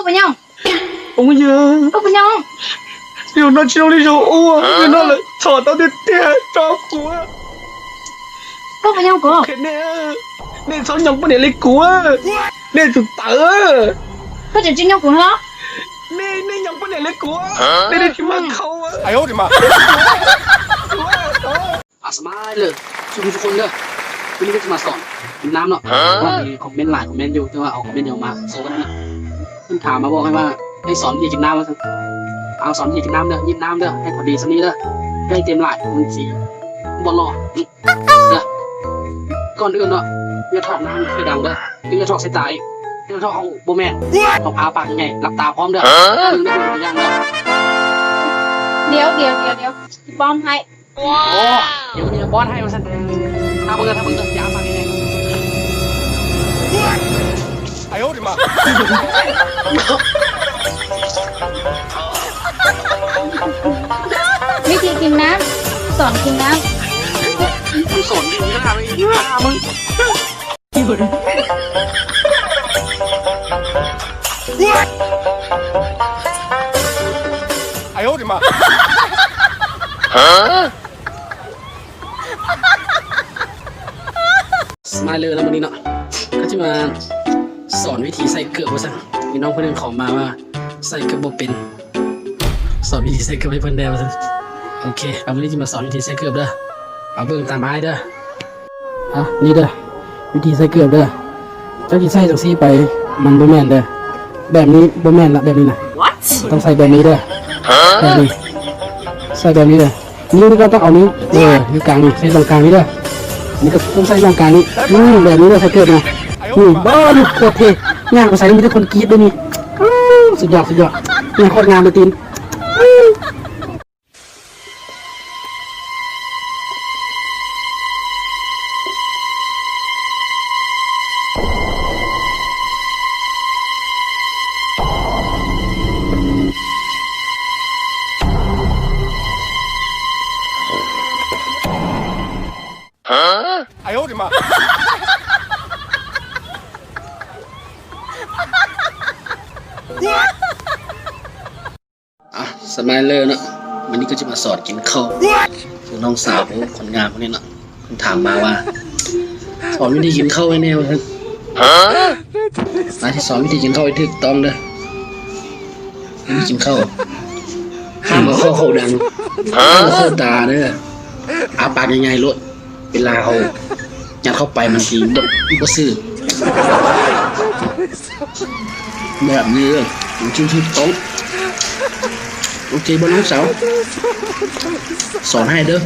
ပညောင်း အိုး မယႃး အိုး ပညောင်း ယိုၼ်း ၼေႃႈ ၸိုဝ်ႈလီ ယိုၼ်း ၼေႃႈ လႄႈ ထေႃႇ တေႃႇ တႄႉ တႄႉ ၸွပ်ႈၵူဝ် ဢႃႈ ဢူဝ်း ပညောင်း ၵေႃႈ ၶႅၼ်း ၼႄႈ ၼႄႈ ၸွင်ႇ ယွင်ႈ ပၼ်ႇၼႄႈ လႄႈ ၵူဝ် ဢႃႈ ၼႄႈ ၸုတ်ႇ တႃႇ ဢိူဝ်ႈ ၵေႃႈ ၸင်ႇ ၸိုဝ်ႈ ယွင်ႈ ၵူဝ် ႁႃႉ ၼႄႈ ၼႄႈ ယွင်ႈ ပၼ်ႇၼႄႈ လႄႈ ၵူဝ် ဢႃႈ ၼႄႈ ၼႄႈ ၸိုဝ်ႈ မႃး ၶဝ်ႈ ဢႃႈ ဢႃႈ ဢူဝ်း ၸိုဝ်ႈ မႃး ဢႃႈ ສະບາຍເລີຍ ທຸກຄົນເດີ ວັນນີ້ກໍຈະມາສອນກິນນ້ຳເນາະ ເພາະວ່າມີຄອມເມັນຫຼາຍຄອມເມັນຢູ່ ແຕ່ວ່າເອົາຄອມເມັນດຽວມາໂຊກັນນະ ເພິ່ນຖາມມາບອກໃຫ້ວ່າ ໃຫ້ສອນວິທີກິນນ້ຳວ່າຊັ້ນ ເອົາ ສອນວິທີກິນນ້ຳເດີ ຍິບນ້ຳເດີ ໃຫ້ພໍດີສ່ຳນີ້ເດີ ຢ່າໃຫ້ເຕັມຫຼາຍ ມັນຊິບໍ່ຫຼໍ່ເດີ ກ່ອນອື່ນເນາະ ຢ່າຖອກນ້ຳໃສ່ດັງເດີ ຢ່າຖອກໃສ່ຕາອີກ ຢ່າຖອກເອົາ ບໍ່ແມ່ນ ຕ້ອງອ້າປາກໃຫຍ່ໆ ຫຼັບຕາພ້ອມເດີ ເບິ່ງເດີ ເບິ່ງຕົວຢ່າງເດີ ດຽວ ດຽວ ດຽວ ດຽວ ຊິປ້ອນໃຫ້ ໂອ້ ດຽວນີ້ປ້ອນໃຫ້ວ່າຊັ້ນ ຖ້າເບິ່ງ ຖ້າເບິ່ງ ຢ່າປາກໃຫຍ່ໆ ວິທີກິນນ້ຳ ສອນກິນນ້ຳ ສອນກິນນ້ຳ ອີ່ຫ່າມຶງ. ສະມາຍເລີຍນະ ມື້ນີ້ເນາະ ກໍຈະມາສອນວິທີໃສ່ເກີບວ່າຊັ້ນ ມີນ້ອງຜູ້ໜຶ່ງຄອມມາວ່າໃສ່ເກີບບໍ່ເປັນ ສອນວິທີໃສ່ເກີບໃຫ້ເພິ່ນແດ່ວ່າຊັ້ນ ໂອເຄ ເອົາ ມື້ນີ້ຈະມາສອນວິທີໃສ່ເກີບເດີ ເອົາ ເບິ່ງຕາມອ້າຍເດີ ອ່ະ ນີ້ເດີ ວິທີໃສ່ເກີບເດີ ເຈົ້າຊິໃສ່ຈັ່ງຊີ້ໄປ ມັນບໍ່ແມ່ນເດີ ແບບນີ້ບໍ່ແມ່ນລະ ແບບນີ້ນະ ຕ້ອງໃສ່ແບບນີ້ເດີ ແບບນີ້ ໃສ່ແບບນີ້ເດີ ນີ້ກໍຕ້ອງເອົານີ້ ເອີ ຢູ່ກາງນີ້ ໃສ່ຕອງກາງນີ້ເດີ ນີ້ກໍຕ້ອງໃສ່ຕອງກາງນີ້ ອື ແບບນີ້ເດີ ໃສ່ເກີບນະ ນີ້ ບໍ່ ນີ້ໂຄດເທ່ ຍ່າງໄປໃສມີແຕ່ຄົນກຣີດເດ້ນີ້ ອື ສຸດຍອດ ສຸດຍອດ ນີ້ໂຄດງາມເລີຍຕີນ ອື. ອ່ະ ສະມາຍເລີເນາະ ມື້ນີ້ກໍຈະມາສອນກິນເຂົ້າ ຄືນ້ອງສາວຜູ້ຄົນງາມຄົນນີ້ເນາະ ເພິ່ນຖາມມາວ່າ ສອນວິທີກິນເຂົ້າໃຫ້ແດ່ວ່າຊັ້ນ ອາ ຊິສອນວິທີກິນເຂົ້າໃຫ້ຖືກຕ້ອງເດີ ວິທີກິນເຂົ້າ ຫ້າມເອົາເຂົ້າເຂົ້າດັງ ຫ້າມເອົາເຂົ້າຕາເດີ ອ້າປາກໃຫຍ່ໆໂລດ ເວລາເຮົາຍັດເຂົ້າໄປມັນຊິບໍ່ ບໍ່ຊື່ ແບບນີ້ເດີ ມັນຈຶ່ງຖືກຕ້ອງ ໂອເຄບໍ່ນ້ອງສາວ? ສອນໃຫ້ເດີ.